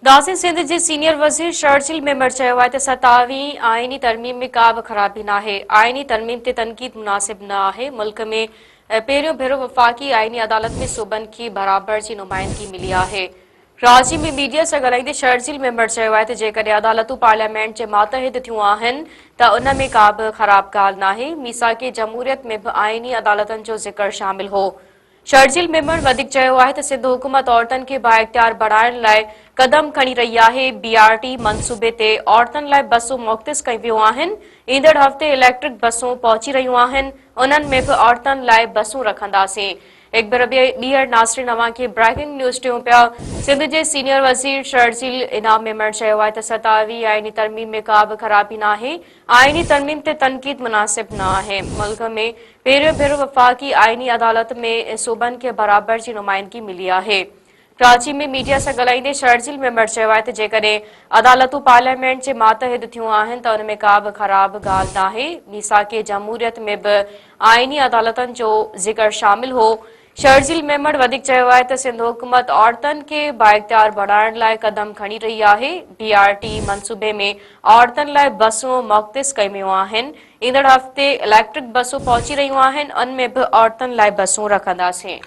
ناظرين سنڌ جي سينيئر وزير شرجيل ميمڻ چيو آهي ته ستاويهين آئيني ترميم ۾ ڪا به خرابي ناهي، آئيني ترميم تي تنقيد مناسب نه آهي، ملڪ ۾ پهريون ڀيرو وفاقي آئيني عدالت ۾ صوبن کي برابر جي نمائندگي ملي آهي. ڪراچي ۾ ميڊيا سان ڳالهائيندي شرجيل ميمڻ چيو آهي ته جيڪڏهن عدالتون پارليامينٽ جي ماتحت ٿيون آهن ته ان ۾ ڪا به خراب ڳالهه ناهي، ميثاق جمهوريت ۾ به آئيني عدالتن جو ذڪر شامل هو. شرجيل ميمڻ وڌيڪ چيو آهي ته سنڌ حڪومت عورتن کي بااختيار بڻائڻ لاء قدم کڻي رهي آهي، بي آر ٽي منصوبي تي عورتن لاء بسون مختص ڪيون ويون آهن، ايندڙ هفتي اليڪٽرڪ بسون پهچي رهيون آهن، انهن ۾ به عورتن لاء بسون رکنداسين. هڪ ڀيرو ٻيهر ناظرين اوهان کي بريڪنگ نيوز ڏيون پيا، سنڌ جي سينيئر وزير شرجيل انعام ميمڻ چيو آهي ته ستاويهه آئيني ترميم ۾ ڪا به خرابي ناهي، آئيني ترميم تي تنقيد مناسب نه آهي، ملڪ ۾ پهريون ڀيرو وفاقي آئيني عدالت ۾ صوبن کي برابر جي نمائندگي ملي آهي. ڪراچي ۾ ميڊيا سان ڳالهائيندي شرجيل ميمڻ چيو آهي ته جيڪڏهن عدالتون پارليامينٽ جي ماتحت ٿيون آهن ته ان ۾ ڪا به خراب ڳالهه ناهي، ميثاق جمهوريت ۾ به آئيني عدالتن جو ذڪر شامل هو، شرجيل ميمڻ وڌيڪ چيو آهي ته سنڌ حڪومت عورتن کي بااختيار بڻائڻ لاء قدم کڻي رهي آهي، بي آر ٽي منصوبي ۾ عورتن لاء بسون مختص ڪيون ويون آهن، ايندڙ هفتي اليڪٽرڪ بسون پهچي رهيون آهن، ان ۾ به عورتن لاء بسون رکنداسين.